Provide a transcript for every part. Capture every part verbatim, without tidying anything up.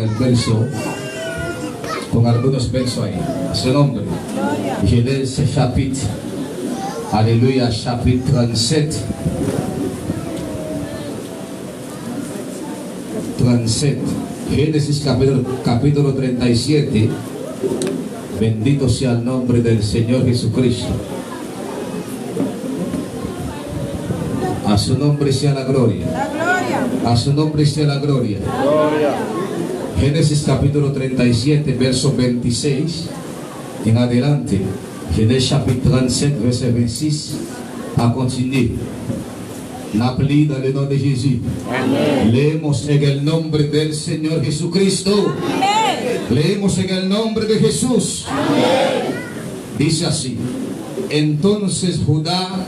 El verso, con algunos versos ahí. A su nombre. Genèse chapit, aleluya, chapit trannsenk. Trannsenk. Génesis capítulo, capítulo treinta y siete. Bendito sea el nombre del Señor Jesucristo. A su nombre sea la gloria. A su nombre sea la gloria. Génesis capítulo treinta y siete, verso veintiséis en adelante. Genèse chapit trannsenk, vèsè vennsis a kontinye. N ap li dans le nom de Jésus. Leemos en el nombre del Señor Jesucristo. Leemos en el nombre de Jesús. Dice así: Entonces Judá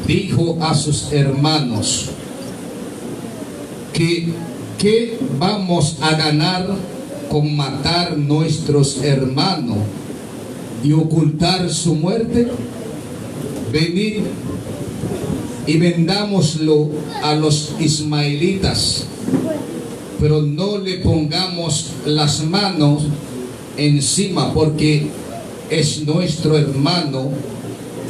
dijo a sus hermanos: ¿Qué, qué vamos a ganar con matar nuestros hermanos y ocultar su muerte? Venid y vendámoslo a los ismaelitas, pero no le pongamos las manos encima, porque es nuestro hermano,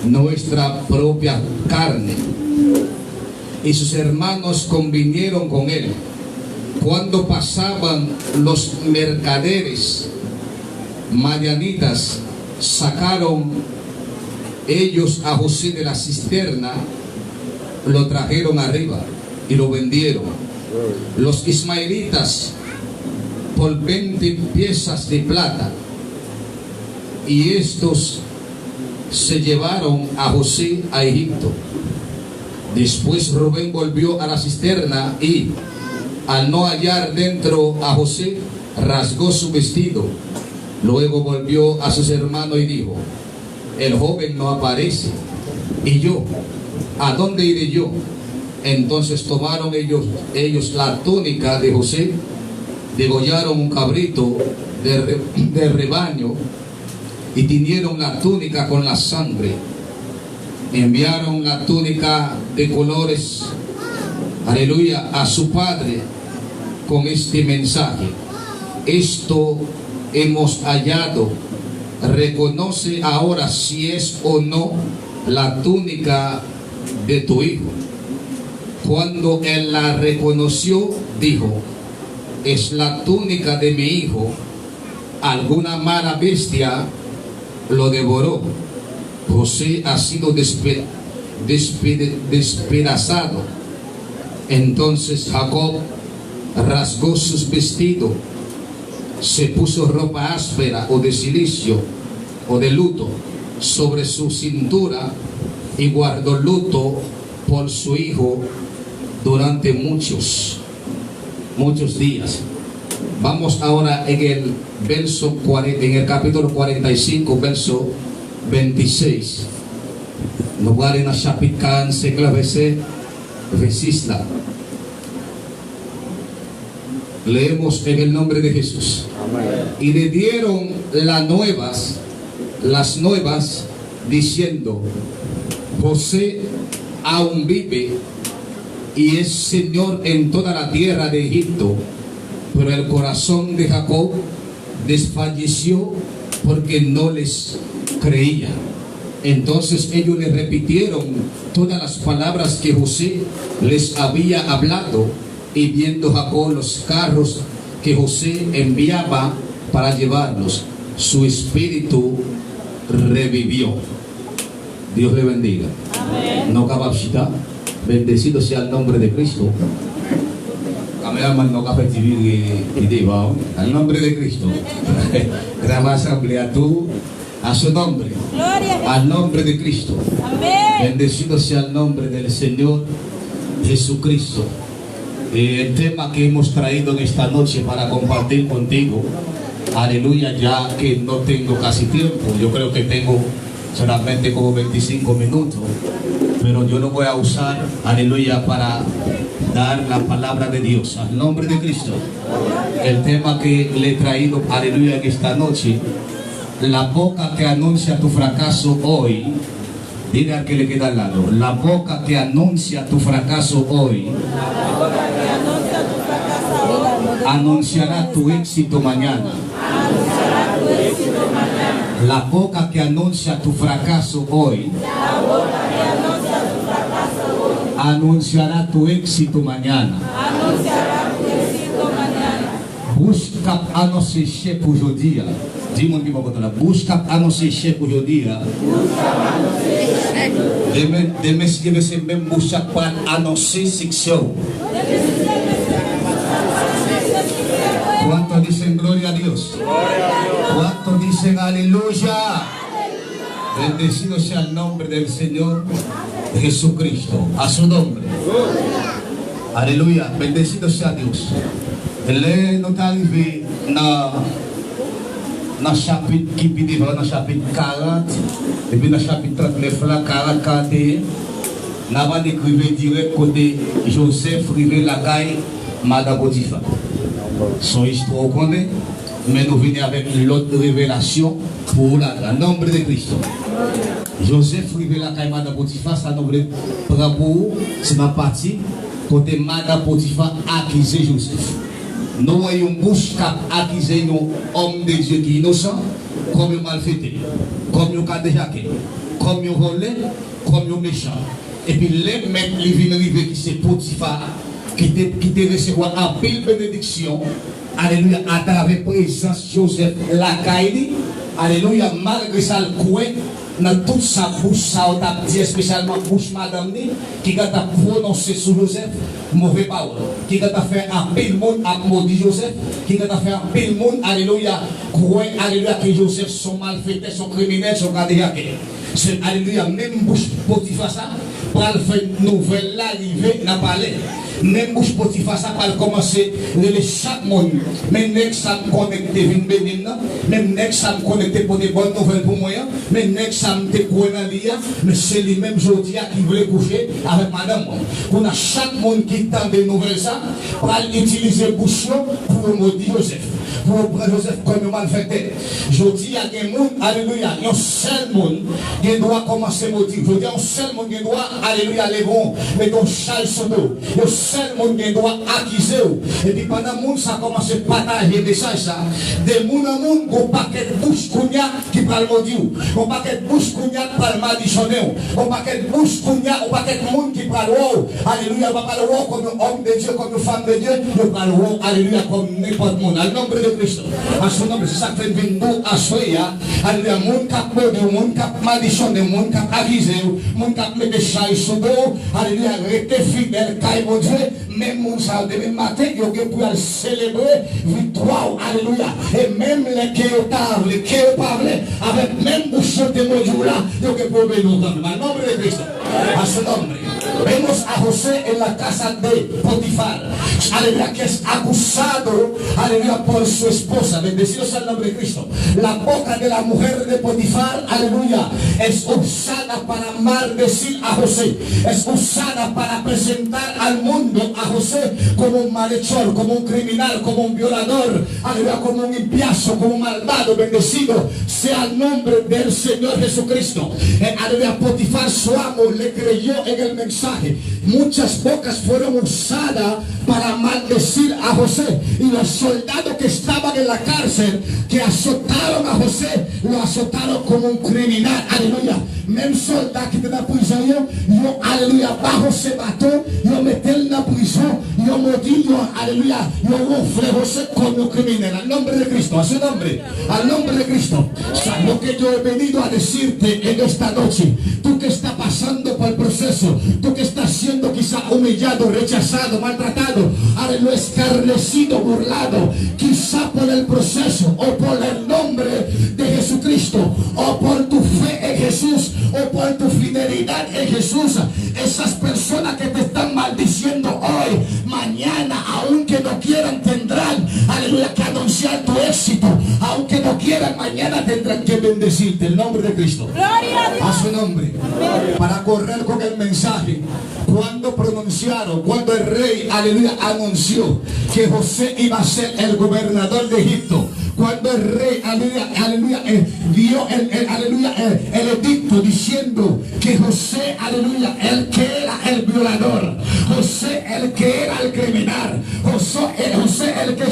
nuestra propia carne. Y sus hermanos convinieron con él. Cuando pasaban los mercaderes madianitas, sacaron ellos a José de la cisterna, lo trajeron arriba y lo vendieron los ismaelitas por veinte piezas de plata, y estos se llevaron a José a Egipto. Después Rubén volvió a la cisterna y, al no hallar dentro a José, rasgó su vestido. Luego volvió a sus hermanos y dijo: El joven no aparece. Y yo, ¿a dónde iré yo? Entonces tomaron ellos, ellos la túnica de José, degollaron un cabrito de re-, de rebaño y tiñeron la túnica con la sangre. Enviaron la túnica de colores, aleluya, a su padre con este mensaje: Esto hemos hallado, reconoce ahora si es o no la túnica de tu hijo. Cuando él la reconoció, dijo: Es la túnica de mi hijo, alguna mala bestia lo devoró. José ha sido despe-, despede-, despedazado. Entonces Jacob rasgó sus vestidos, se puso ropa áspera o de cilicio o de luto sobre su cintura y guardó luto por su hijo durante muchos, muchos días. Vamos ahora en el verso cuarenta, en el capítulo cuarenta y cinco, verso veintiséis. Nou prale nan chapit karannsenk la, vèsè vennsis la. Leemos en el nombre de Jesús. Y le dieron las nuevas, las nuevas, diciendo: José aún vive y es señor en toda la tierra de Egipto. Pero el corazón de Jacob desfalleció porque no les creía. Entonces ellos le repitieron todas las palabras que José les había hablado, y viendo Jacob los carros que José enviaba para llevarlos, su espíritu revivió. Dios le bendiga. Amén. Nou kapab chita. Bendecido sea el nombre de Cristo. Kameramann, nou ka fè ti vire pi devan, wi. Al nombre de Cristo. Graba asanble a tou. A su nombre. Al nombre de Cristo. Amén. Bendecido sea el nombre del Señor Jesucristo. Eh, el tema que hemos traído en esta noche para compartir contigo, aleluya, ya que no tengo casi tiempo, yo creo que tengo solamente como veinticinco minutos, pero yo lo voy a usar, aleluya, para dar la palabra de Dios. Al nombre de Cristo. El tema que le he traído, aleluya, en esta noche: La boca que anuncia tu fracaso hoy. Dile al que le queda al lado: La boca que anuncia tu fracaso hoy. La boca que anuncia tu fracaso hoy. Anunciará tu éxito mañana. La boca que anuncia tu fracaso hoy. Anunciará tu éxito mañana. Bouch k ap anonse echèk ou jodi a. Di moun ki bò kote w la, bouch k ap anonse echèk ou jodi a. Demen, demen, si Dye vle, se menm bouch sa k pral anonse siksè w. ¿Cuántos dicen gloria a Dios? ¿Cuántos dicen aleluya? Bendecido sea el nombre del Señor Jesucristo. A su nombre. Aleluya. Bendecido sea Dios. Lè nou ta rive nan, nan chapit ki pi devan, nan chapit karant, epi nan chapit trannèf la, karant, karanteyen, n ap annik rive dirèk kote Jozèf rive lakay madan Potifa. Se yon istwa ou konnen, men nou vini avèk lòt revelasyon pou ou la, nan nombre de Cristo. Jozèf rive lakay madan Potifa, sa nou vle pran pou ou, se nan pati kote madan Potifa akize Jozèf. Nou wè yon bouch k ap akize yon òm de Dye ki inosan, kòm yon malfetè, kòm yon kadejake, kòm yon vòlè, kòm yon mechan. Epi lè mèt li vin rive ki se Potifa, ki te, ki te resevwa anpil benediksyon, alelouya, atravè prezans Jozèf lakay li, alelouya, malgre sa l kwè nan tout sa bouch sa yo t ap di, espesyalman bouch madanm li, ki gentan pwononse sou Jozèf move pawòl, ki gentan fè anpil moun ap modi Jozèf, ki gentan fè anpil moun, alelouya, kwè, alelouya, ke Jozèf se yon malfetè, se yon kriminèl, se yon kadejake. Se, alelouya, menm bouch Potifa sa pral fè nouvèl la rive nan palè. Menm bouch Potifa sa pral kòmanse rele chak moun. Men nèg sa m konnen ki te vin beni m nan. Men nèg sa m konnen ki te pote bòn nouvèl pou mwen an. Men nèg sa m te kwè nan li a. Men se li menm jodi a ki vle kouche avèk madanm mwen. Kounye a chak moun ki tande nouvèl sa pral itilize bouch yo pou yo modi Jozèf. Pou yo pran Jozèf kòm yon malfektè. Jodi a gen moun, alelouya, yon sèl moun gen dwa kòmanse modi. Jodi a yon sèl moun gen dwa, alelouya, leve yon, mete yon chay sou do w. Yon sèl moun gen dwa akize w. Epi pandan moun sa kòmanse pataje mesaj sa, de moun an moun, gon pakèt bouch kounye a ki pral modi w. Gon pakèt bouch kounye a ki pral madichonnen w. Gon pakèt bouch kounye a, yon pakèt moun ki pral wè w. Alelouya, yo pa pral wè w kòm yon òm de Dye, kòm yon fanm de Dye. Yo pral wè w, alelouya, kòm nenpòt moun. Al nombre de Cristo. A su nombre, se sa k fè n vin di w aswè a. Alelouya, moun k ap modi w, moun k ap madichonnen w, moun k ap akize w, moun k ap mete chay sou do w. Alelouya, rete fidèl kay Bondye. Menm moun sa yo, demen maten, yo gen pou y al selebre viktwa w. Alelouya. E menm lè ke yo ta vle, ke yo pa vle, avèk menm bouch yo te modi w la, yo gen pou yo beni w kanmenm. Al nombre de Cristo. A su nombre. Vemos a José en la casa de Potifar. Aleluya, que es acusado, aleluya, por su esposa. Bendecido sea el nombre de Cristo. La boca de la mujer de Potifar, aleluya, es usada para maldecir a José. Es usada para presentar al mundo a José como un malhechor, como un criminal, como un violador. Aleluya, como un impioso, como un malvado, bendecido sea el nombre del Señor Jesucristo. Eh, aleluya, Potifar, su amo, le creyó en el mensaje. Muchas bocas fueron usadas para maldecir a José. Y los soldados que estaban en la cárcel, que azotaron a José, lo azotaron como un criminal. Aleluya. Menm sòlda ki te nan prizon yo, yo, aleluya, ba Jose baton, yo mete l nan prizon, yo modi l, yo, aleluya, yo wonfle Jose kòm yon kriminèl. Al nombre de Cristo, a su nombre, al nombre de Cristo. Sa, lo que yo he venido a decirte en esta noche, tú que estás pasando por el proceso, tú que estás siendo quizá humillado, rechazado, maltratado, aleluya, escarnecido, burlado, quizá por el proceso o por el nombre de Jesucristo, o por tu fe en Jesús, o por tu fidelidad en Jesús. Esas personas que te están maldiciendo hoy, mañana, aunque no quieran, tendrán, aleluya, que anunciar tu éxito. Aunque no quieran, mañana tendrán que bendecirte. El nombre de Cristo. Gloria a Dios. A su nombre. Amén. Para correr con el mensaje. Cuando pronunciaron, cuando el rey, aleluya, anunció que José iba a ser el gobernador de Egipto, cuando el rey, aleluya, aleluya, eh, dio el, el, aleluya, el, el edicto diciendo que José, aleluya, el que era el violador, José el que era el criminal, José, eh, José el que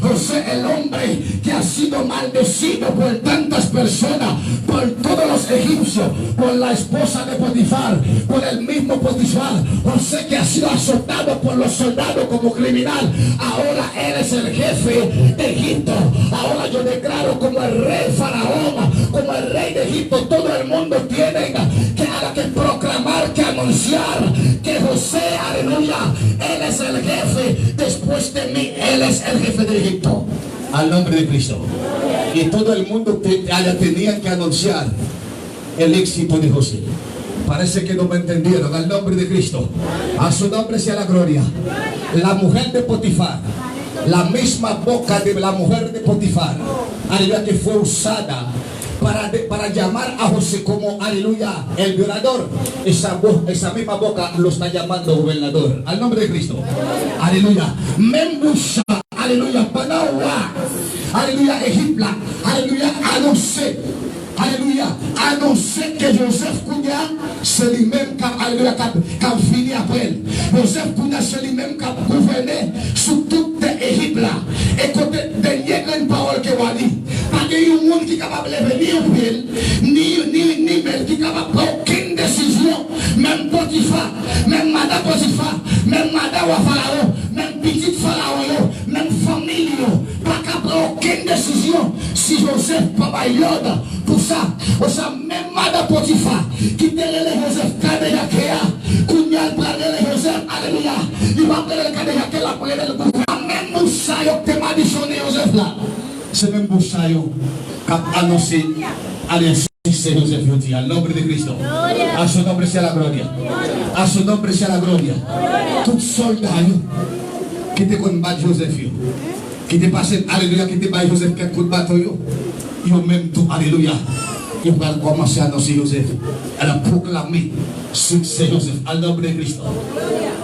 José, el hombre que ha sido maldecido por tantas personas, por todos los egipcios, por la esposa de Potifar, por el mismo Potifar. José que ha sido azotado por los soldados como criminal, ahora él es el jefe de Egipto. Ahora yo declaro como el rey faraón, como el rey de Egipto, todo el mundo tiene que, que proclamar, que anunciar que José, aleluya, él es el jefe, después de mí, él es el jefe de Egipto. Al nombre de Cristo. Y todo el mundo te, allá tenían que anunciar el éxito de José. Parece que no me entendieron. Al nombre de Cristo. A su nombre sea la gloria. La mujer de Potifar, la misma boca de la mujer de Potifar, aleluya, que fue usada para, de- para llamar a José como, aleluya, el violador. Esa, bo- esa misma boca lo está llamando gobernador. Al nombre de Cristo. Aleluya. Menm bouch sa, aleluya, pandan wa, aleluya, Ejip la, aleluya, anonse, aleluya, anonse ke Joseph kounye a, se li menm k ap, aleluya, k ap, k ap vini apre l. Joseph kounye a, se li menm k ap gouvène sou tout tè Ejip la. E kote dènye grenn pawòl ke w a li, pa gen yon moun ki kapab leve ni yon pye l, ni, ni, ni men l ki kapab pran okenn desizyon. Menm Potifa, menm madan Potifa, menm madan wa Farawon, menm pitit Farawon yo, menm fanmi li yo pa ka pran okenn desizyon si Joseph pa bay lòd pou sa. Konsa, menm madan Potifa ki te rele Joseph kadejake a, kounye a l pral rele Joseph, alelouya, li p ap rele l kadejake, l ap rele l gouvènè. Menm moun sa yo ki te madichonnen Joseph la, se menm bouch sa yo k ap anonse alyanse Joseph yo di, al nombre de Cristo. A su nombre sea la gloria. A su nombre sea la gloria. Tout sòlda yo ki te konn bat Joseph yo, ki te pase, alelouya, ki te bay Joseph kèk kout baton yo, yo menm tou, alelouya, yo pral kòmanse anonse Joseph, al pwoklame siksè Joseph, al nombre de Cristo.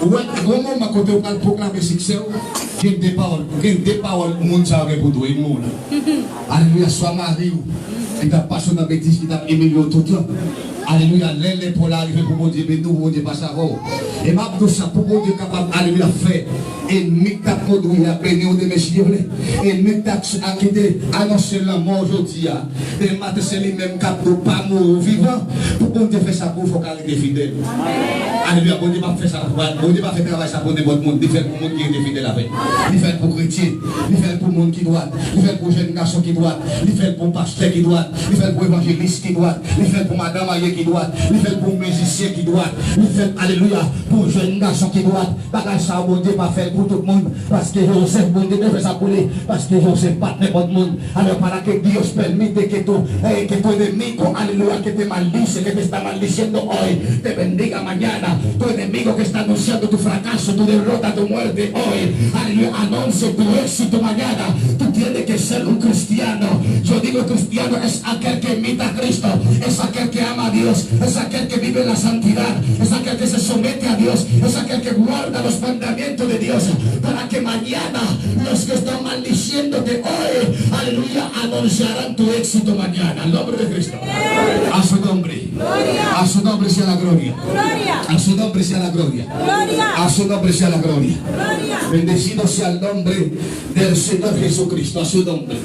Ou wè, gon moman kote ou pral pwoklame siksè w, gen de pawòl, gen de pawòl moun sa yo gen pou di w, e moun. Alelouya, swa mari w ki t ap pase w nan betiz, ki t ap imilye w tout tan. Alelouya, lè, lè pou la rive pou Bondye beni w, Bondye pase avè w. E m ap di w sa, pou Bondye kapab, alelouya, fè enmi k t ap kouri a beni w demen, si Dye vle. Enmi k t ap, a, ki te anonse lanmò w jodi a, demen maten se li menm k ap di w pa mouri, w vivan. Pou Bondye fè sa pou ou, fòk ou rete fidèl. Alelouya, Bondye p ap fè sa pou, Bondye pa fè travay sa pou nenpòt moun. Li fè l pou moun ki rete fidèl avè l. Li fè l pou kretyen. Li fè l pou moun ki dwat. Li fè l pou jèn gason ki dwat. Li fè l pou pastè ki dwat. Li fè l pou evanjelis ki dwat. Li fè l pou madan marye ki dwat. Li fè l pou mizisyen ki dwat. Li fè l, alelouya, pou jèn gason ki dwat. Bagay sa yo, Bondye pa fè l pou tout moun. Paske Joseph, Bondye te fè sa pou li. Paske Joseph pa t nenpòt moun. Alò, para que Dios permite que tu, eh, que tu enemigo, aleluya, que te maldice, que te está maldiciendo hoy, te bendiga mañana. Tu enemigo que está anunciando tu fracaso, tu derrota, tu muerte hoy, aleluya, anuncie tu éxito mañana. Tú tienes que ser un cristiano. Yo digo, cristiano es aquel que imita a Cristo, es aquel que ama a Dios, es aquel que vive en la santidad, es aquel que se somete a Dios, es aquel que guarda los mandamientos de Dios, para que mañana los que están maldiciéndote hoy, aleluya, anunciarán tu éxito mañana. Al nombre de Cristo. A su nombre. A su nombre sea la gloria. A su nombre sea la gloria. A su nombre sea la gloria. Bendecido sea el nombre del Señor Jesucristo. A su nombre.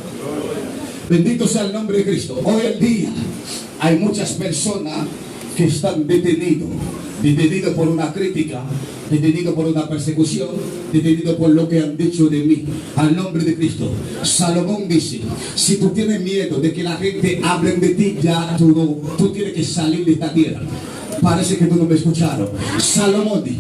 Bendito sea el nombre de Cristo. Hoy en día hay muchas personas que están detenidos, detenidos por una crítica, detenidos por una persecución, detenidos por lo que han dicho de mí. Al nombre de Cristo. Salomón dice, si tú tienes miedo de que la gente hablen de ti, ya tú no, tú tienes que salir de esta tierra. Parece que tú no me escucharon. Salomon di,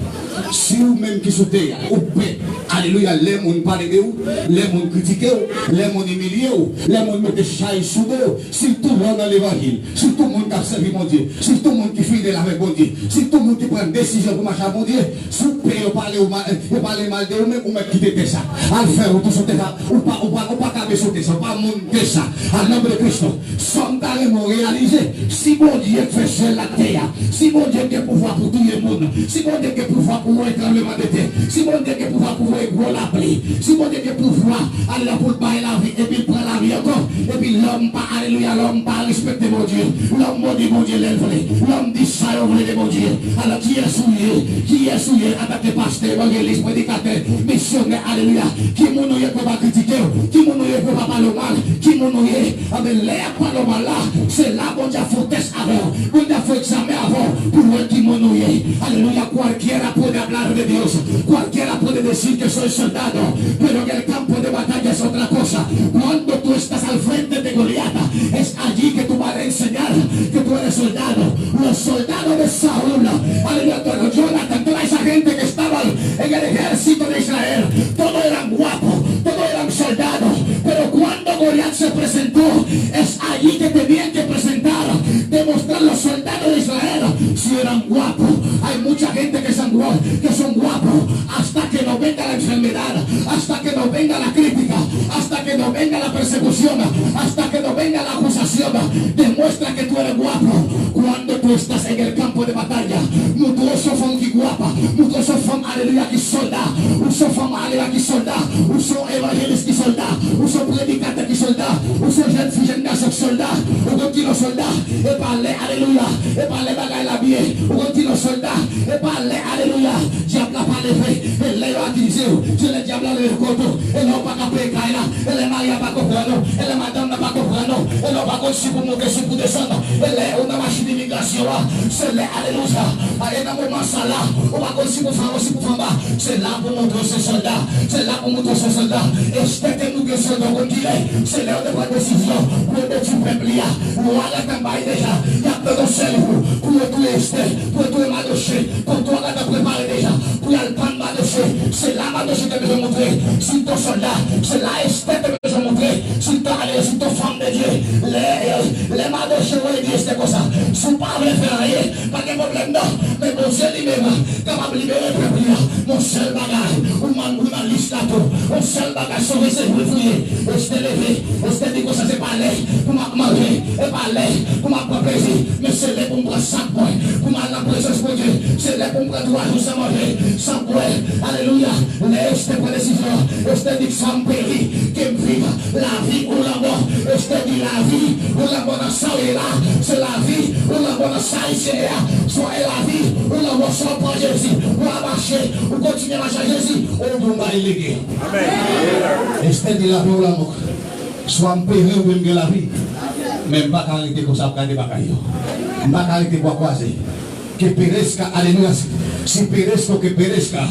si ou menm ki sou tè a, ou pè, alelouya, lè moun pale de ou, lè moun kritike ou, lè moun imilye ou, lè moun mete chay sou do ou, sitou lè w nan levanjil, sitou moun k ap sèvi Bondye, sitou moun ki fidèl avèk Bondye, sitou moun ki pran desizyon pou mache ak Bondye, si w pè yo pale ou mal, yo pale mal de ou, menm ou mèt kite tè sa. Al fè wout ou sou tè sa. Ou pa, ou pa, ou pa ka te sote sa, w pa moun ke sa. Al non de Kristo. Sa m ta renmen w reyalize, si Bondye k fè syèl la ak tè a, si Bondye gen pouvwa pou touye moun, si Bondye gen pouvwa pou voye tranblemanntè, si Bondye gen pouvwa pou voye gwo lapli, si Bondye gen pouvwa, alelouya, pou l bay lavi, epi l pran lavi ankò, epi lòm pa, alelouya, lòm pa respekte Bondye, lòm modi Bondye lè l vle, lòm di sa yo vle de Bondye. Alò, kiyès ou ye? Kiyès ou ye antanke pastè, evanjelis, predikatè, misyonè, alelouya? Ki moun ou ye pou yo pa kritike w? Ki moun ou ye pou yo pa pale w mal? Ki moun ou ye? Anben, lè y ap pale w mal la, se la Bondye ap fè yon tès avè w. Bondye ap fè yon egzamen avè w pou l wè ki moun ou ye. Alelouya, cualquiera puede hablar de Dios, cualquiera puede decir que soy soldado, pero en el campo de batalla es otra cosa. Cuando tú estás al frente de Goliat, es allí que tú vas a enseñar que tú eres soldado. Los soldados de Saúl, aleluya, de Jonathan, toda esa gente que estaba en el ejército de Israel, todos eran guapos, todos eran soldados, pero cuando Goliat se presentó, es allí que tenían que presentar, demostrar los soldados de Israel si eran guapos. Hay mucha gente que son, gua- que son guapos hasta que no venga la enfermedad, hasta que no venga la crítica, hasta que no venga la persecución, hasta que no venga la acusación. Demuestra que tú eres guapo cuando tú estás en el campo de batalla. Montre w se yon fanm ki gwap, montre w se yon fanm, alelouya, ki sòlda, ou se yon fanm, alelouya, ki sòlda, ou se yon evanjelis ki sòlda, ou se yon predikatè ki sòlda, ou se yon jèn fi, jèn gason ki sòlda, ou konn kilè w sòlda, e pa lè, alelouya, e pa lè bagay la byen, ou konn kilè w sòlda, e pa lè, alelouya, dyab la pa leve, e lè yo akize w, se lè dyab la leve kont ou, e lè w pa ka peye kay la, e lè mari a pa konprann ou, e lè madanm nan pa konprann ou, e lè w pa konn si pou w monte, si pou w desann, e lè ou nan machin imigrasyon an, se lè, alelouya, a, e nan moman sa la, ou pa konn si pou w fè anwo, si pou w fè anba, se la pou montre w se sòlda, se la pou montre w se sòlda. Estè te moute sòlda, ou konn kilè, se lè yo te pran desizyon pou yo detwi pèp li a. Wa gentan bay deja, y ap tann yon sèl jou pou yo touye Estè, pou yo touye Madoche, konplo gentan prepare deja pou y al pann Madoche. Se la Madoche te bezwen montre si l te yon sòlda, se la Estè te bezwen montre si l te, ale, si l te yon fanm de Dye. Lè, lè Madoche wè, li di Estè konsa, si w pa vle fè anyen, pa gen pwoblèm non, men Bondye li menm kapab libere pèp li a. Yon sèl bagay, ou nan, ou nan lis la tou, yon sèl bagay, sove se Jwif ou ye. Estè leve, Estè di konsa, se pa lè pou m ap manje, e pa lè pou m ap pran plezi, men se lè pou m pran sa k mwen, pou m al nan prezans Bondye, se lè pou m pran twa jou san manje, san bwè. Alelouya. Lè Estè pran desizyon, Estè di, swa m peri, ke m viv, lavi ou lanmò. Estè di, lavi ou lanmò nan sa w ye la, se lavi ou lanmò nan sa Ayisyen ye a. Swa e lavi ou lanmò, swa w pran Jezi, w a mache, ou kontinye mache ak Jezi, ou bon bay lege. Amèn. Estè di, lavi ou lanmò. Swa m peri oubyen m gen lavi. Men m pa ka rete konsa ap gade bagay yo. M pa ka rete bwa kwaze. Que perezca, aleluya. Si perezco, que perezca.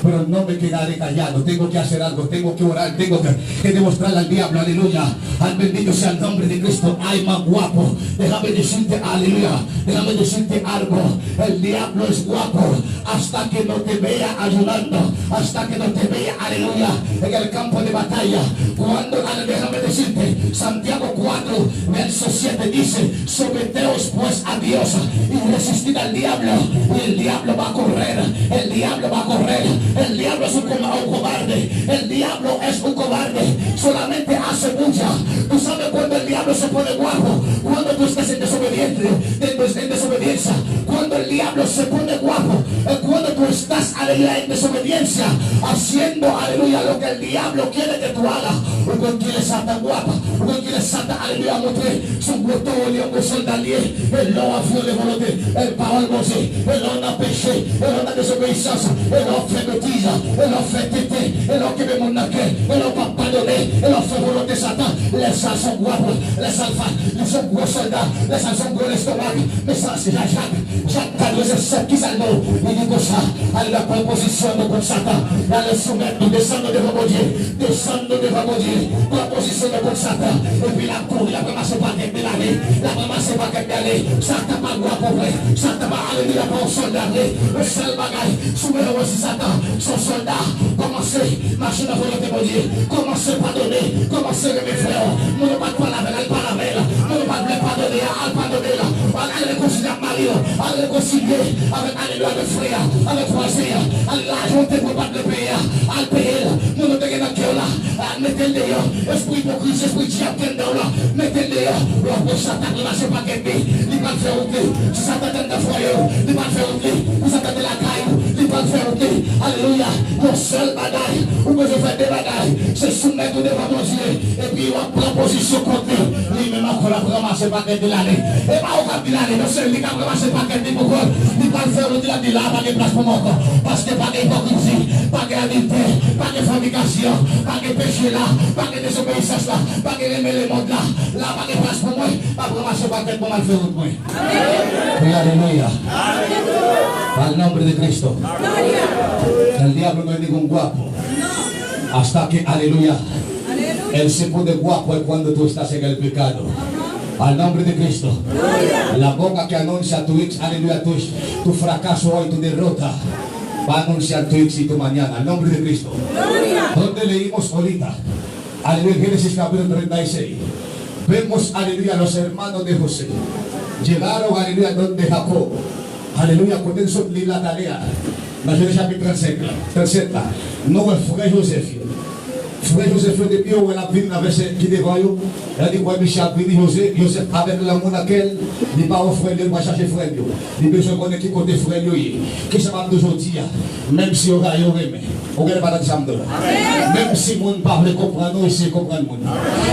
Pero no me quedaré callado. Tengo que hacer algo, tengo que orar, tengo que, que demostrarle al diablo, aleluya. Al bendito sea el nombre de Cristo. Ay, más guapo. Déjame decirte, aleluya. Déjame decirte algo. El diablo es guapo hasta que no te vea ayunando, hasta que no te vea, aleluya, en el campo de batalla. Cuando, ale, déjame decirte, Santiago cuatro, verso siete dice, someteos pues a Dios y resistid al diablo, y el diablo va a correr, el diablo va a correr. El diablo es un, co- un cobarde, el diablo es un cobarde, solamente hace bulla. Tú sabes cuando el diablo se pone guapo, cuando tú estás en desobediente, en des- en desobediencia. Cuando el diablo se pone guapo, es cuando tú estás, aleluya, en desobediencia, haciendo, aleluya, lo que el diablo quiere que tú hagas. Ou konn kilè Satan gwap, ou konn kilè Satan, aleluya, montre se yon gwo towo li, yon gwo sòlda li ye. E lè w ap vyole volonte, e pawòl Bondye, e lè w nan peche, e lè w nan dezobeyisans, e lè w ap fè betiz, e lè w ap fè tenten, e lè w kenbe moun nan kè, e lè w pa padone, e lè w ap fè volonte Satan, lè sa l se yon gwap, lè sa l fa, li se yon gwo sòlda, lè sa l se yon gwo lestomak. Men sa se Jak, Jak, Jak kat vèsè sèt, kisa l di w? Li di konsa, ale pran pozisyon nou kont Satan, ale soumèt nou, desann nou devan Bondye, desann nou devan Bondye, pran pozisyon nou kont Satan, epi l ap kouri, l ap ranmase pakèt de lane, l ap ranmase pakèt de lane. Satan pa gwap vre, Satan pa, alelouya, pa yon sòlda vre. Yon sèl bagay, si w vle reyisi Satan, se yon sòlda, kòmanse mache nan volonte Bondye, kòmanse padone, kòmanse renmen frè w. Moun ou pa t pale avè l, al pale avè l. Moun ou pa t vle padone a, al padone l. Al, al rekonsilye ak mari w, al rekonsilye avèk, alelouya, avèk frè a, avèk vwazen an. Al, lajan w te pran, ou pa t vle peye a, al peye l. Moun ou te gen nan kè w la, al Mete l deyò. Espri ipokrizi, espri dyab ki anndan w la, mete l deyò. W ap wè Satan ap mache pakèt li. Li pral fè wout li. Si Satan te anndan fwaye w, li pral fè wout li. Si Satan te lakay ou, li pral fè wout li. Alelouya. Yon sèl bagay, ou bezwen fè de bagay. Se soumèt ou devan Bondye. Epi w ap pran pozisyon kont li. Li menm ankò l ap ranmase pakèt li l ale. E pa ou k ap di l ale, non, se li k ap ranmase pakèt li pou kò l. Li pral fè wout li, l ap di la pa gen plas pou mwen ankò. Paske pa gen ipokrizi, pa gen adiltè, pa gen fònikasyon, pa gen peche la, pa gen desobeyisans la, pa gen renmen lemonn la. La pa gen plas pou mwen, m ap ranmase pakèt mwen, m al fè wout mwen. Wi, alelouya. Al nombre de Cristo. El diablo no es ningún guapo. Hasta que, aleluya, él se pone guapo es cuando tú estás en el pecado. Al nombre de Cristo. La boca que anuncia tu, aleluya, tu, tu fracaso hoy, tu derrota, va a anunciar tu éxito mañana. Al nombre de Cristo. Donde leímos ahorita, aleluya, Génesis capítulo treinta y seis. Vemos, aleluya, los hermanos de José llegaron, aleluya, donde Jacob. Aleluya, kote n sot li la talè a, nan Jenèz chapit trannsenk la, trannsèt la, nou wè frè Jozèf yo. Frè Jozèf yo, depi yo wè l ap vin nan vèsè ki devan yo, yo di, wè misye ap vini, Jozèf, Jozèf avèk lanmou nan kè l, li pa wè frè l yo, li pa chache frè l yo. Li bezwen konnen ki kote frè l yo ye. Kisa m ap di w jodi a? Menm si yo rayi w, renmen. Ou genlè pa tande sa m di w la. Menm si moun pa vle konprann ou, eseye konprann moun.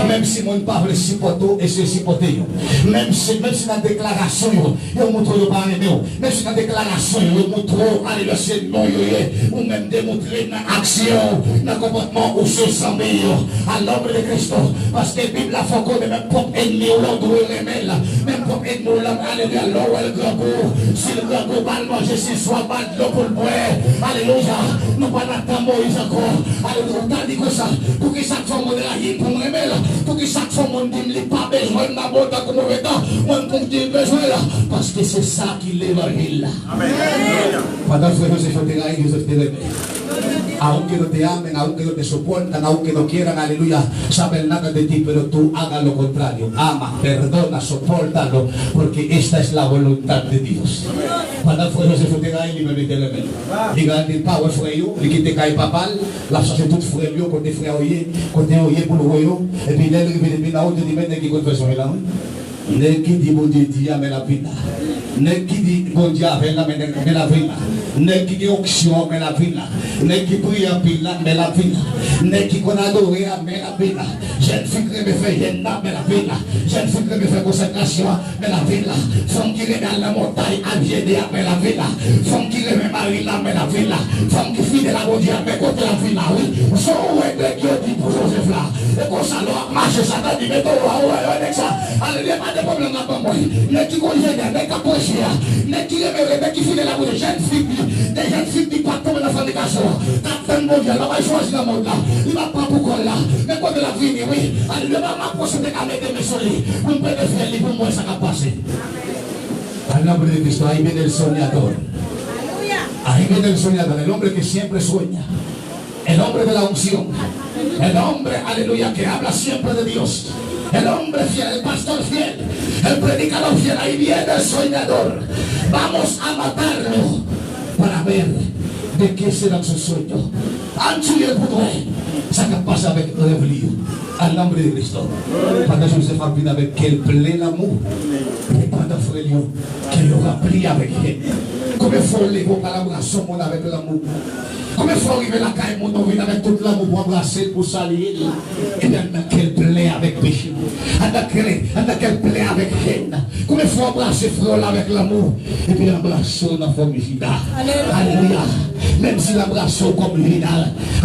Menm si moun pa vle sipòte w, eseye sipòte yo. Menm si, menm si nan deklarasyon yo, yo montre w yo pa renmen w. Menm si nan deklarasyon yo, yo montre w, alelouya, se non yo ye. Ou menm demontre nan aksyon, nan konpòtman ou se zanmi yo. Al nombre de Cristo. Paske Bib la fè w konnen menm pwòp ènmi w la, ou dwe renmen l. Menm pwòp ènmi w la, alelouya, lè w wè l grangou, si l grangou, ba l manje, si l swaf, ba l dlo pou l bwè. Alelouya. Nou pa nan tan Moyiz ankò. Alelouya. Ou ta di konsa, poukisa k fè moun rayi m pou m renmen l? Poukisa k fè moun di m li pa bezwen m nan bon tan kou move tan? Mwen m pou m di l bezwen l. Paske se sa ki levanjil la. Pandan frè Jozèf yo te rayi, Jozèf te renmen. Aunque no te amen, aunque no te soportan, aunque no quieran, aleluya, saber nada de ti, pero tú haga lo contrario. Ama, perdona, sopòtalo, porque esta es la voluntad de Dios. Pandan frè Jozèf yo te rayi, li menm li te renmen. Li grandi, li pa wè frè yo, li kite kay papa l, l ap chache tout frè l yo, kote frè yo ye, kote yo ye pou l wè yo. Epi lè l rive depi nan wout, yo di, men nèg ki konn fè son la, wi. Nèg ki di Bondye di a, men l ap vin la. Nèg ki di Bondye avè l la, men, men l ap vin la. Nèg ki gen onksyon an, men l ap vin la. Nèg ki priye anpil la, men l ap vin la. Nèg ki konn adore a, men l ap vin la. Jèn fi k renmen fè jèn nan, men l ap vin la. Jèn fi k renmen fè konsakrasyon an, men l ap vin la. Fanm ki renmen al nan montay al jene a, men l ap vin la. Fanm ki renmen mari l la, men l ap vin la. Fanm ki fidèl a Bondye a, men kote l ap vin la, wi. Jan w wè nèg yo di pou Jozèf la, e konsa lè w ap mache, Satan di, men to w a, ou wè, wè nèg sa. Alelouya, pa de pwoblèm nan ban mwen. Nèg ki konn jene a, nèg k ap preche a, nèg ki renmen, nèg ki fidèl a Bondye, jèn fi, de jèn fi ki pa t tonbe nan fònikasyon an, k ap tann Bondye a, l pa pral chwazi nan mond la, li p ap pran pou kò l la. Men kote l ap vini, wi. Alelouya, m ap pwofite ka mete men sou li, pou m prepare li, pou m wè sa k ap pase. Al nombre de Cristo, ahí viene el soñador. Ahí viene el soñador, el hombre que siempre sueña. El hombre de la unción. El hombre, aleluya, que habla siempre de Dios. El hombre fiel, el pastor fiel, el predicador fiel. Ahí viene el soñador. Vamos a matarlo para ver de qué serán sus sueños. Ann tiye l pou nou wè sa k ap pase avèk rèv li yo. Al nombre de Cristo. Pandan Jozèf ap vin avèk kè l plen lanmou, epi pandan frè l yo, kè yo ranpli avèk jèn. Konbyen fwa w leve w pa l anbrase yon moun avèk lanmou? Konbyen fwa w rive lakay moun ou vin avèk tout lanmou pou anbrase l, pou salye l? Epi anndan kè l plen avèk peche. Anndan kè l, anndan kè l plen avèk jèn. Konbyen fwa w anbrase frè w la avèk lanmou, epi l anbrase w nan fòm Jida? Alelouya. Menm si l anbrase w kòm Jida,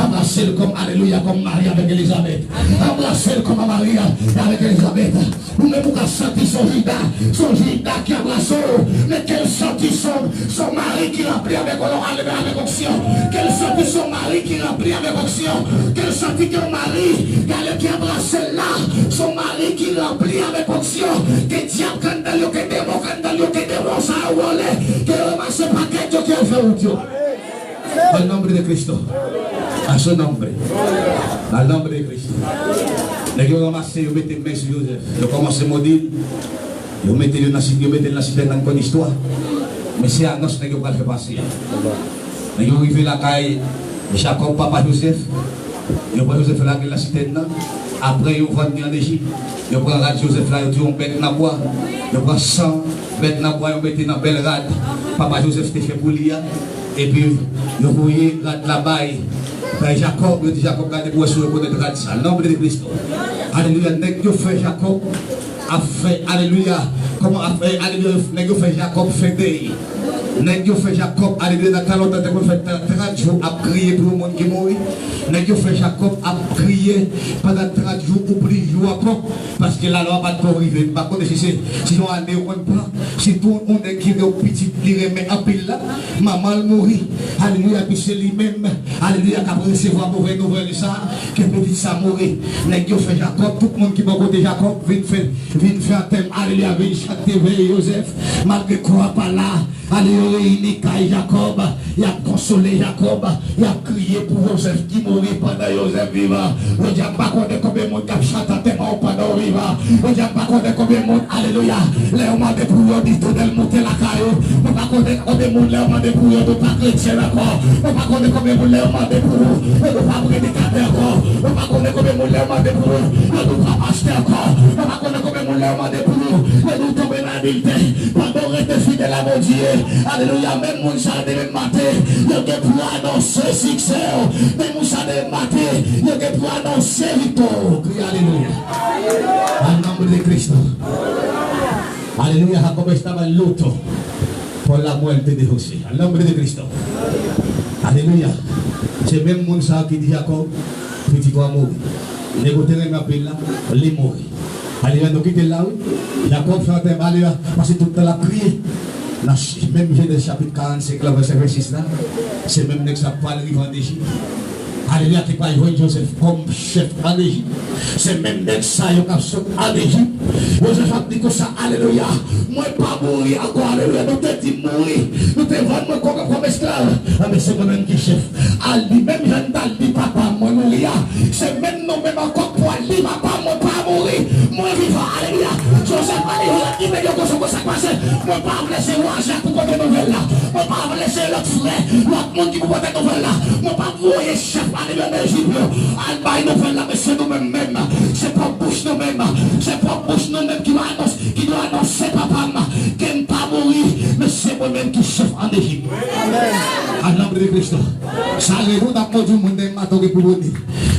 anbrase l kòm, alelouya, kòm Mari avèk Elizabèt. Anbrase l kòm Mari avèk Elizabèt. Ou menm ou ka santi se yon Jida, se yon Jida ki anbrase w, men ke l santi se yon, se yon mari ki ranpli avèk, avèk onksyon. Ke l santi se yon mari ki ranpli avèk onksyon. Ke l santi ke yon mari, gade ki anbrase l la, se yon mari ki ranpli avèk onksyon. Ke dyab k anndan l yo, ke demon k anndan l yo, ke demon sa yo vole, ke yo ranmase pakèt yo, ke yo fè wout yo. Al nombre de Cristo. A su nombre. Al nombre de Cristo. Nèg yo ranmase, yo mete men sou Jozèf. Yo kòmanse modi l. Yo mete l nan sit, yo mete l nan sitèn, n konn istwa. Men se anons nèg yo pral fè pase a. Nèg yo rive lakay Jakòb, papa Jozèf. Yo pran Jozèf lage l nan sitèn nan. Apre, yo vann li ann Ejip. Yo pran rad Jozèf la, yo di yon bèt nan bwa. Yo pran san bèt nan bwa, yo mete nan bèl rad papa Jozèf te fè pou li a. Epi, yo voye rad la bay, bay Jakòb. Yo di Jakòb, gade pou wè si w rekonèt rad sa. Nan non de Kris. Alelouya. Nèg yo fè Jakòb ap fè, alelouya. Kòman ap fè, alelouya. Nèg yo fè Jakòb fè dèy. Nèg yo fè Jakòb, alelouya, nan tan lontan, te konn fè trant jou ap kriye pou yon moun ki mouri. Nèg yo fè Jakòb ap kriye pandan trant jou, oubli jou ankò, paske lalwa pa t ko rive. M pa konnen si se, si se yon ane yo konn pran, sitou yon nèg ki gen yon pitit li renmen anpil la, manman l mouri. Alelouya, epi se li menm, alelouya, k ap resevwa move nouvèl sa, ke pitit sa mouri. Nèg yo fè Jakòb, tout moun ki bò kote Jakòb vin fè, vin fè antèm, alelouya, vin chante veye Jozèf, malgre kò a pa la. Ale yo reyini kay Jakòb, y ap konsole Jakòb, y ap kriye pou Jozèf ki mouri pandan Jozèf vivan. Jodi a, m pa konnen konbyen moun k ap chante antèman w pandan w vivan. Jodi a, m pa konnen konbyen moun, alelouya, lè yo mande pou yo, di tonèl moute lakay ou. Mwen pa konnen konbyen moun lè yo mande pou yo, nou pa kretyen ankò. Mwen pa konnen konbyen moun lè yo mande pou ou, yo nou pa predikatè ankò. Mwen pa konnen konbyen moun lè yo mande pou ou, yo nou pa pastè ankò. Mwen pa konnen konbyen moun lè yo mande pou ou, yo nou tonbe nan adiltè. Pandan w rete fidèl a Bondye, alelouya, menm moun sa yo demen maten, yo gen pou anonse siksè w. Menm moun sa demen maten, yo gen pou anonse viktwa w. Kriye alelouya. Al nombre de Cristo. Alelouya, Jacob estaba en luto por la muerte de José. Al nombre de Cristo. Alelouya. Se menm moun sa ki di Jakòb, pitit ou a mouri. Nèg ou te renmen anpil la, li mouri. Alelouya, nou kite l la, wi. Jakòb fè antèman, alelouya, pase tout tan l ap kriye. Nan ch-, menm Jenèz chapit karannsenk la, vèsè vennsis la, se menm nèg sa k pral rive ann Ejip. Alelouya, ki pral jwenn Jozèf kòm chèf ann Ejip. Se menm nèg sa yo k ap sot ann Ejip. Jozèf ap di konsa, alelouya, mwen pa mouri ankò, alelouya, nou te di m mouri, nou te vann mwen kòm, kòm esklav. Anben, se mwen menm ki chèf. Al di, menm jan n t al di papa m mwen mouri a, se menm nou menm ankò k pral di papa m mwen pa mouri, mwen vivan. Alelouya. Jozèf, alelouya, ki nèg yo konsa, konsa k pase. Mwen pa vle se wa Aja pou pote nouvèl la. Mwen pa vle se lòt frè, lòt moun ki pou pote nouvèl la. Mwen pa voye chèf, alelouya, nan Ejip yo al bay nouvèl la, men se nou menm menm. Se pwòp bouch nou menm. Se pwòp bouch nou menm ki va anons-, ki dwe anonse papa m ke m pa mouri, men se mwen menm ki chèf ann Ejip. Amèn. Al nombre de Cristo. Sa red wi, n ap modi moun nan maten gen pou boni.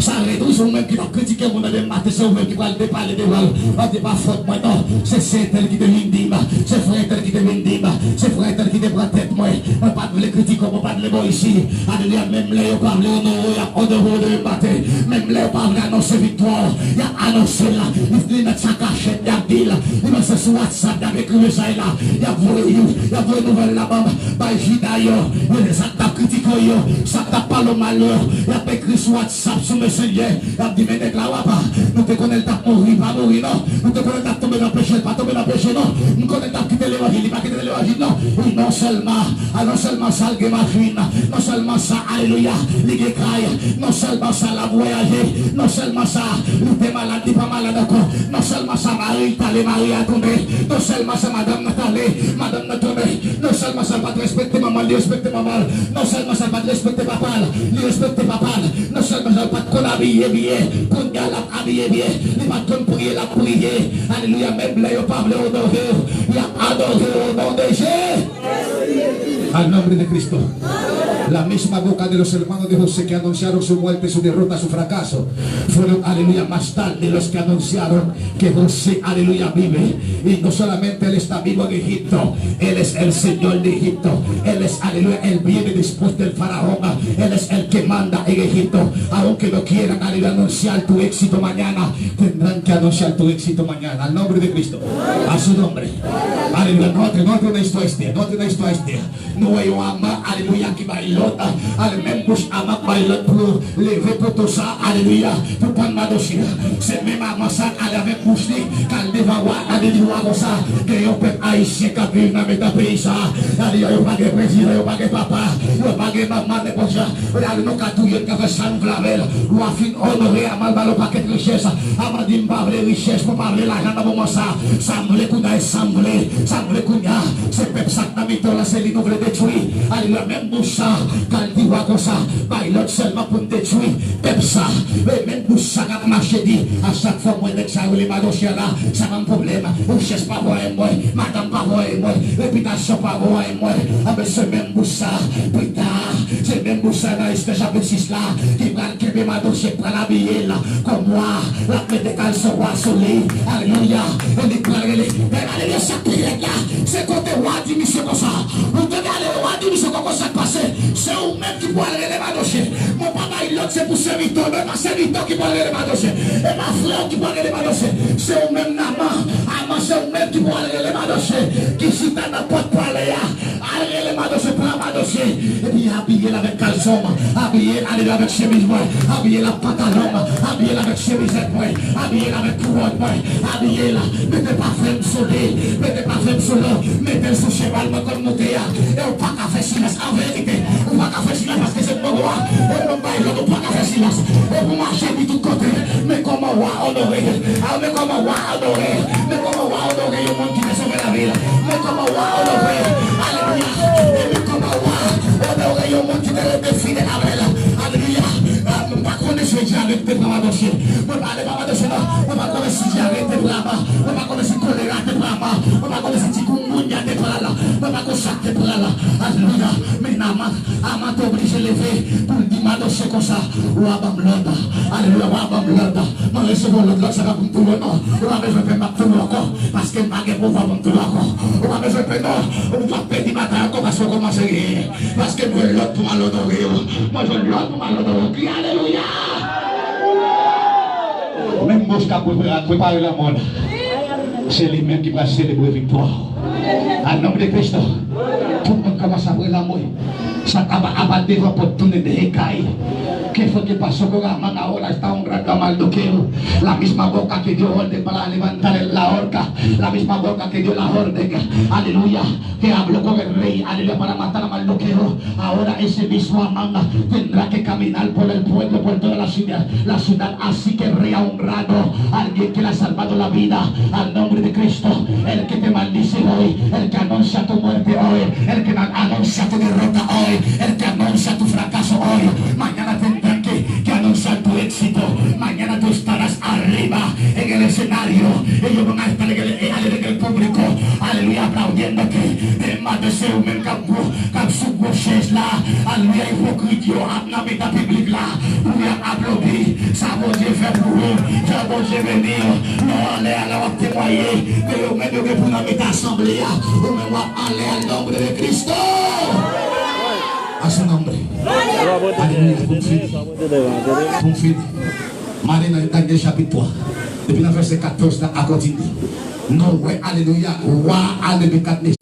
Sa red wi, se ou menm ki t ap kritike moun nan demen maten, se ou menm ki pral depale devan l. W ap di pa fòt mwen non, se sè entèl ki te vin di m, se frè entèl ki te vin di m, se frè entèl ki te pran tèt mwen. Mwen pa t vle kritike w, mwen pa t vle ba w isi. Alelouya, menm lè yo pa vle onore w, y ap onore w demen maten. Menm lè yo pa vle anonse viktwa w, y ap anonse l. Li, li met sa kachèt, y ap di l. Li panse sou WhatsApp, y ap ekri mesaj la. Y ap voye, y ap voye nouvèl la ban m, bay Jida yo. Yo, sa k t ap kritike w yo, sa k t ap pale w mal yo, y ap ekri sou WhatsApp, sou Messenger. Y ap di, men nèg la, w apa, nou te konnen l t ap mouri, pa mouri non. Nou te konnen l t ap tonbe nan peche, l pa tonbe nan peche non. M konnen l t ap kite levanjil, li pa kite levanjil non. Wi, non sèlman, a, non sèlman sa, l gen machin, non sèlman sa, alelouya, li gen kay, non sèlman sa, l ap vwayaje, non sèlman sa, li te malad, li pa malad ankò, non sèlman sa, mari l t ale, mari a tounen, non sèlman sa, madanm nan t ale, madanm nan tounen, non sèlman sa, l pa t respekte manman l, li respekte manman l, non sèlman sa, l pa t respekte papa l, li respekte papa l, non sèlman sa, l pa t konn abiye byen, kounye a l ap abiye byen, li pa t konn priye, l ap priye. Alelouya, menm lè yo pa vle onore w, y ap adore w o non de Jezi. Al nombre de Cristo. La misma boca de los hermanos de José que anunciaron su muerte, su derrota, su fracaso, fueron, aleluya, más tarde los que anunciaron que José, aleluya, vive. Y no solamente él está vivo en Egipto, él es el Señor de Egipto. Él es, aleluya, él viene después del faraón. Él es el que manda en Egipto. Aunque no quieran, aleluya, anunciar tu éxito mañana, tendrán que anunciar tu éxito mañana. Al nombre de Cristo. A su nombre. Aleluya. Nou antre, nou antre nan istwa Estè. Nou antre nan istwa Estè. Nou wè yon Aman, alelouya, ki bay lòd. Ale, menm bouch Aman bay lòd pou yo leve poto sa, alelouya, pou pann Madoche. Se menm Aman sa k ale avèk bouch li, k al devan wa, ale di wa konsa, gen yon pèp ayisyen k ap viv nan mitan peyi sa. Alelouya, yo pa gen prezidan, yo pa gen papa, yo pa gen manman, nenpòt jan. Ale, nou ka touye l, ka fè sa nou vle avè l. Wa fin onore Aman, l ba l yon pakèt richès. Aman di, m pa vle richès, mwen pa vle lajan nan moman sa. Sa m vle kounye a, e sa m vle, sa m vle kounye a, se pèp sa k nan mitan w la, se li nou vle detwi. Alelouya, menm bouch sa k al di wa konsa, bay lòd sèlman pou n detwi pèp sa. E menm bouch sa k ap mache di, a chak fwa m wè nèg sa yo rele Madoche la, sa ban m pwoblèm, richès pa voye m wè, madanm pa voye m wè, repitasyon pa voye m wè. Anben se menm bouch sa, pita, se menm bouch sa nan Estè chapit sis la, ki pral kenbe Madoche, k pral abiye l kòm wa, l ap mete kalson wa sou li. Alelouya. E li pral rele. Men alelouya, sa k pi rèd la, se kote wa di misye konsa. Ou tande, alelouya, wa di misye kòman sa k pase. Se ou menm ki pral rele Madoche. Mwen pa bay lòd, se pou sèvitè w, men pa sèvitè w ki pral rele Madoche. E pa frè w ki pral rele Madoche. Se ou menm Naman. Aman, se ou menm ki pral rele Madoche. Ki chita nan pòt palè a. Al rele Madoche, pran Madoche. Epi abiye l avèk kalson m, abiye l, alelouya, avèk chemiz mwen, abiye l ak pantalon m, abiye l avèk chemizèt mwen, abiye l avèk kouwòn mwen, abiye l, mete pafen m sou li, mete pafen m sou li, mete l sou cheval mwen kòm moute a. E ou pa ka fè silans, an verite, ou pa ka fè silans paske se mwen wa. E mwen bay lòd, ou pa ka fè silans. E pou mache di tout kote, men kòman wa onore, a, men kòman wa onore, men kòman wa onore yon moun ki te sove lavi l. Men kòman wa onore, alelouya. E men kòman wa onore yon moun ki te rete fidèl avè l. Alelouya. A, mwen pa konnen se dyare ki te pran Madoche. Mwen pa ale pa Madoche non. Mwen pa konnen si dyare te pran Aman. Mwen pa konnen si kolera te pran Aman. Mwen pa konnen si chikungunya te pran l. Mwen pa konnen sa k te pran l. Alelouya. Men Naman, Aman te oblije leve pou l di Madoche konsa, wa ban m lòd. Alelouya, wa ban m lòd. Mwen resevwa lòd, lòd sa pa pou m touye w non. Ou pa bezwen pè, m p ap touye w ankò. Paske m pa gen pouvwa pou m touye w ankò. Ou pa bezwen pè non. Ou p ap pèdi batay ankò paske w kòmanse genyen. Paske m jwenn lòd pou m al onore w. Mwen jwenn lòd pou m al onore w. Kriye alelouya! Menm bouch k ap prepare, prepare lanmò w la, se li menm ki pral selebre viktwa w. Al nonm de Kristo. Tout moun kòmanse ap rele lanmò. Sa k ap, ap al devan pòt tounen de kay. Que fue que pasó con Amán ahora está honrando a Mardoqueo? La misma boca que dio orden para levantar la horca, la misma boca que dio la orden, aleluya, que habló con el rey, aleluya, para matar a Mardoqueo. Ahora ese mismo Amán tendrá que caminar por el pueblo, por toda la ciudad, la ciudad. Así que el rey ha honrado a alguien que le ha salvado la vida. Al nombre de Cristo, el que te maldice hoy, el que anuncia tu muerte hoy, el que ma- anuncia tu derrota hoy, el que anuncia tu fracaso hoy, mañana tendrán que, que anunciar tu éxito. Mañana tú estarás arriba en el escenario. Ellos van a estar en el, en el público, aleluya, aplaudiéndote. Demande se ou menm k ap gwo, k ap sou gwo chèz la. Aleluya, ipokrit yo ap nan mitan piblik la pou y ap aplodi sa Bondye fè pou ou, jan Bondye beni w. Lè w anlè a, lè w ap temwaye de yo menm yo gen pou nan mitan asanble a, ou menm w ap anlè a, al nombre de Cristo. A su nombre. Aleluya, pou m fini. Pou m fini. M ale nan Danyèl chapit twa. Depi nan vèsè katòz la a kontinye. Nou wè, alelouya, wa a Nebikadneza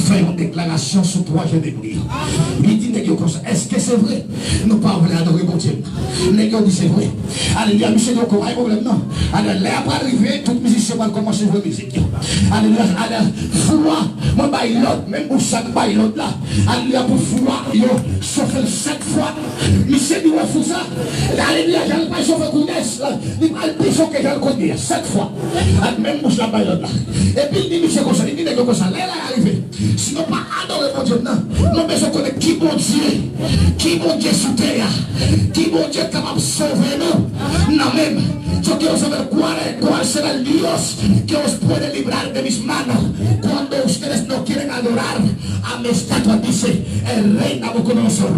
fè yon deklarasyon sou twa jèn ebri yo. Li di nèg yo konsa, èske se vre nou pa vle adore Bondye m nan? Nèg yo di se vre. Alelouya, misye di yo konsa, pa gen pwoblèm non. Alò, lè a pral rive, tout mizisyen pral kòmanse jwe mizik yo. Alelouya, alò, fou a, mwen bay lòd, menm bouch sa k bay lòd la. Alelouya, pou fou a, yo chofe l sèt fwa. Misye di wè fou sa. Alelouya, jan l pral chofe kounye a, li pral pi cho ke jan l konn ye a, sèt fwa. Ak menm bouch la bay lòd la. Epi l di misye konsa, li di nèg yo konsa, lè la a rive. Si nou pa adore Bondye m nan, nou bezwen konnen ki Bondye, ki Bondye sou tè a, ki Bondye kapab sove nou nan men m. Yo quiero saber cuál, cuál será el Dios que os puede librar de mis manos cuando ustedes no quieren adorar a mi estatua, dice el rey Nabucodonosor.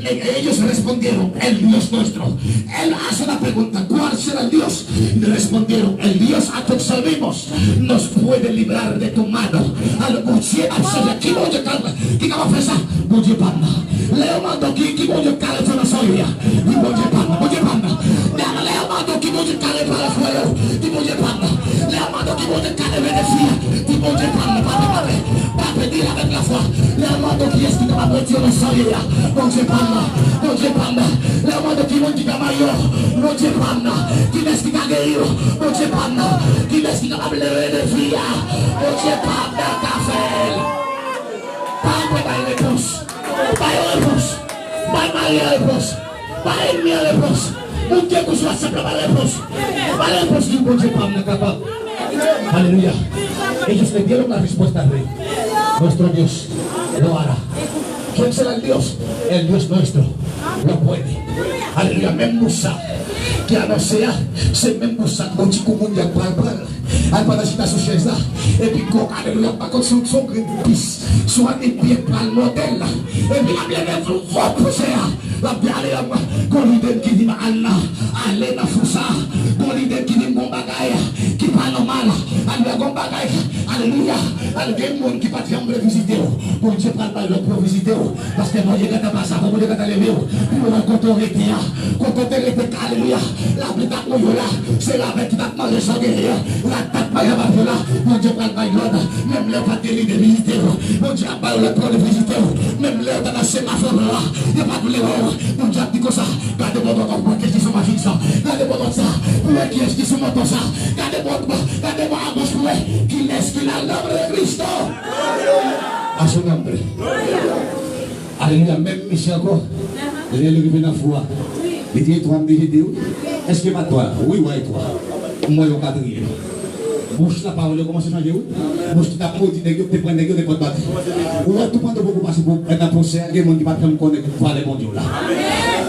Ellos respondieron, el Dios nuestro. Él hace la pregunta, ¿cuál será el Dios? Respondieron, el Dios a quien servimos nos puede librar de tu mano. Alò, Bondye ap sèvi a ki Bondye k ap, ki kapab fè sa? Bondye pa m nan. Lè yo mande w ki, ki Bondye k ka retire w nan sa w ye a, di Bondye pa m nan, Bondye pa m nan. Lè yo mande w ki Bondye k ka repare fwaye w, di Bondye pa m nan. Lè yo mande w ki Bondye k ka leve defi a, di Bondye pa m nan. Pa pè, pa pè, pa pè, di l avèk lafwa. Lè yo mande w kiyès ki kapab retire w nan sa w ye a, Bondye pa m nan, Bondye pa m nan. Lè yo mande w ki moun ki ka mare w, Bondye pa m nan. Kilès ki ka geri w, Bondye pa m nan. Kilès ki kapab leve defi a, Bondye pa m nan ka fè l. Pa pè, bay repons. Bay yon repons. Bay mari an repons. Bay ènmi an repons. Moun ki ekri sou WhatsApp la, ba l repons. Ba l repons, di, Bondye pa m nan kapab. Alelouya. Ellos le dieron la respuesta al rey. Nuestro Dios lo hará. ¿Quién será el Dios? El Dios nuestro lo puede. Alelouya. Menm bouch sa ki anonse a, se menm bouch sa k di kou moun y ap pral pran l. Al pandan chita sou chèz la, epi gwo alelouya, pa kont sou, sou grenn pis, sou annik pye pral mòtèl la. Epi l ap leve vou vò pousè a, l ap di, ale, gon lide m ki di m al nan, ale nan fou sa, gon lide m ki di m gon bagay ki pa nòmal, alelouya, gon bagay, alelouya, al gen moun ki pa t janm vle vizite w, Bondye pral bay lòd pou yo vizite w. Paske Bondye gentan pase avè w, Bondye gentan leve w. Pou w wè kote w rete a. Kote w te rete, alelouya. Lapli t ap mouye w la. Se ravèt ki t ap manje sa w genyen an. Rat t ap manje pap yo la. Bondye pral bay lòd. Menm lè yo pa t gen lide vizite w, Bondye ap ba yo lòd pou yo vizite w. Menm lè yo t nan semafò blan an, yo pa t vle wè w. Bondye ap di konsa, gade bò dwat ou, pou wè kiyès ki sou machin sa. Gade bò dwat sa, pou wè kiyès ki sou moto sa. Gade bò, gade bò agoch pou wè kilès ki la, al nombre de Cristo. A su nombre. Alelouya, menm misye ankò. Lè li rive nan fou a, li di, e twa m te jete wi. Èske pa twa? Wi, w a e twa. M wè yon katriyèm. Bouch la, pawòl yo kòmanse chanje wi. Bouch ki t ap modi nèg yo, ki te pran nèg yo nenpòt bagay. Ou wè, toupandan w poko pase pou, nan pwosè a, gen moun ki pa t janm konnen valè Bondye w la.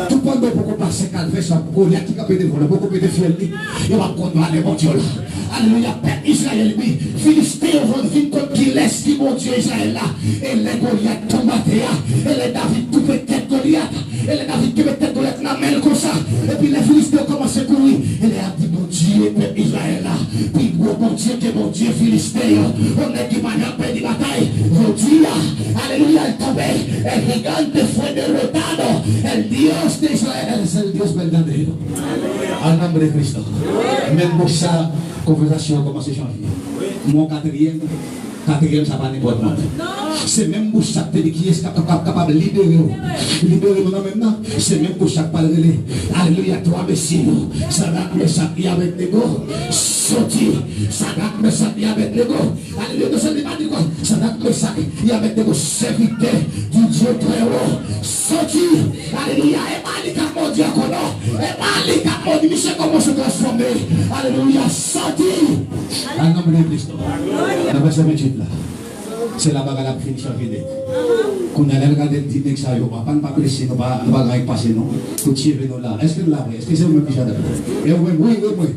Toupandan w poko pase kalvè sa, Golyat ki kanpe devan w la, poko pete fyèl li, yo p ap konn valè Bondye w la. Alelouya, pèp Izrayèl, wi. Filisten yo vin konn kilès ki Bondye Izrayèl la. E lè Golyat tonbe atè a, e lè David koupe tèt Golyat, e lè David kenbe tèt Golyat nan men l konsa, epi lè Filisten yo kòmanse kouri, e lè y ap di, Bondye pèp Izrayèl la pi gwo Bondye ke Bondye Filisten yo. Yon nèg ki pa janm pèdi batay, jodi a, alelouya, l tonbe. El gigante fue derrotado. El Dios de Israel es el Dios verdadero. Al nombre de Cristo. Menm bouch sa, konvèsasyon an kòmanse chanje. Mwen katriyèm, katriyèm sa pa nenpòt moun. Se menm bouch sa k te di kiyès k ap, k ap kapab libere w. Libere nou nan men m nan. Se menm bouch sa k pral rele, alelouya, twa mesye yo. Sadrak, Mesak e Abednego, soti. Sadrak, Mesak e Abednego. Alelouya, nou se li pa di kwa? Sadrak, Mesak e Abednego, serviteur du Dieu très haut, soti. Alelouya, e pa li k ap modi ankò non. E pa li k ap modi, misye kòmanse transfòme. Alelouya, soti. Al nombre de Cristo. Nan vèsè venntuit la, se la bagay la ap fin chanje nèt. Kounye a, lè l gade, l di, nèg sa yo, pa, pa n pa prese, nou pa, nou pa gen anyen k pase non. Tout cheve nou la. Èske nou la vre? Èske se ou menm ki Chadrak? E ou menm? Wi, wi, wi.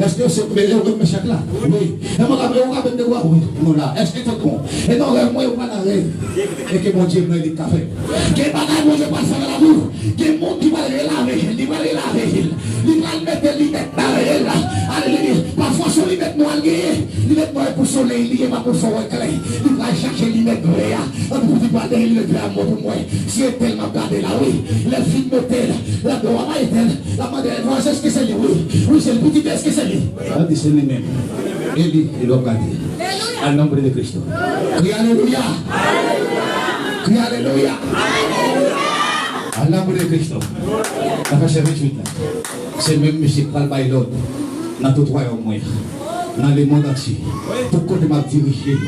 Èske se, e ou menm Mechak la? Wi. E mwen ka, e ou ka vin de wa? Wi, nou la. Èske tout bon? E nan rèv mwen, ou pa nan rèv. E ke Bondye mwen, li ka fè. Gen bagay Bondye pral fè nan lavi w. Gen moun ki pral relave, li pral relave. Li pral mete linèt nan rèl la. Alelouya. Pafwa se yon linèt nwa l genyen. Linèt nwa pou solèy li ye, pa pou fè w wè klè. Li pral chache linèt vè a. Ann pou di pa dèyè li leve a mò pou mwen. Si e tèl m ap gade la, wi. Lè l fin mete l, l ap di, w a pa e tèl. L ap mande, vwazin, èske se li? Wi. Wi, se li. Pitit, èske se li? L ap di, se li menm. E li, e l ap gade. Al nombre de Cristo. Kriye alelouya. Kriye alelouya. Al nombre de Cristo. Nan vèsè venntuit la, se menm misye k pral bay lòd nan tout wayòm mwen an. Nan lemonn antye, tout kote m ap dirije yo,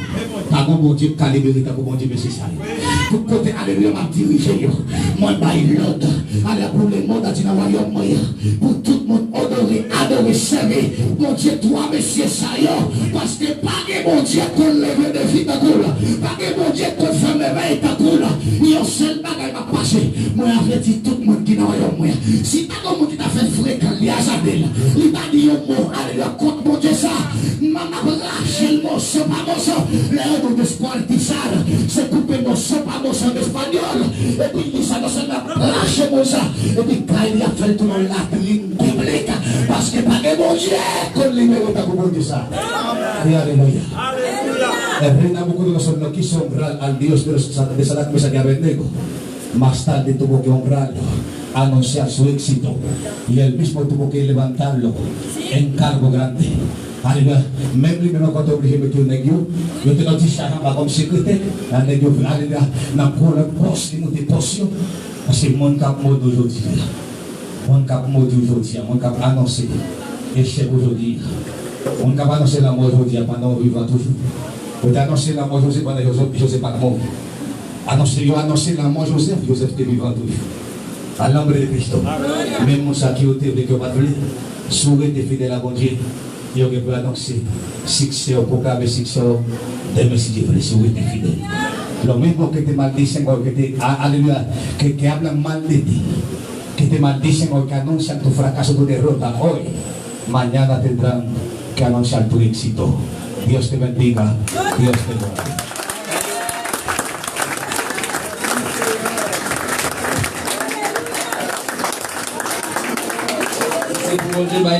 pa gon Bondye k ka libere tankou Bondye mesye sa yo. Tout kote, alelouya, m ap dirije yo, mwen bay lòd, ale pou lemonn antye nan wayòm mwen an, pou tout moun onore, adore, sèvi Bondye twa mesye sa yo, paske pa gen Bondye k konn leve defi tankou l, pa gen Bondye k konn fèmen vèy tankou l. Yon sèl bagay m ap pase, mwen avèti tout moun ki nan wayòm mwen. Si pa gen moun ki ta fè frekan, li azade l, li pa di yon mo, alelouya, kont Bondye sa, m ap rache l moso pa moso. Lè yo di descuartizar, se koupe moso pa moso an espanyòl. Epi li di sa, non sèlman ap rache moun sa, epi kay li ap fè l tounen yon latrin piblik, paske pa gen Bondye k konn libere tankou Bondye sa. Kriye alelouya. El rey Nabucodonosor no quiso honrar al Dios de los, de Sadrach, Mesach y Abednego. Más tarde tuvo que honrarlo, anunciar su éxito, y él mismo tuvo que levantarlo en cargo grande. Alelouya. Menm li menm ankò te oblije mete yo nèg yo. Yo te nan ti chaj anba kòm sekretè. Nan nèg yo, alelouya, nan gwo lòt pòs, li moute pòs yo. Paske moun k ap modi w jodi a, moun k ap modi w jodi a, moun k ap anonse echèk ou jodi a, moun k ap anonse lanmò w jodi a pandan w vivan toujou. Yo te anonse lanmò Jozèf pandan Jozèf, Jozèf pa t mò. Anonse, yo anonse lanmò Jozèf, Jozèf te vivan toujou. Al nan non de Kristo. Menm moun sa ki yo te vle, ki yo pa t vle, si w rete fidèl a Bondye, yo gen pou anonse siksè w, pwoklame siksè w demen, si Dye vle, si w rete fidèl. Lo mismo que te maldicen hoy, que te, a- aleluya, que, que hablan mal de ti, que te maldicen hoy, que anuncian tu fracaso, tu derrota hoy, mañana tendrán que anunciar tu éxito. Dios te bendiga. Dios te guarde. Se pou Bondye bay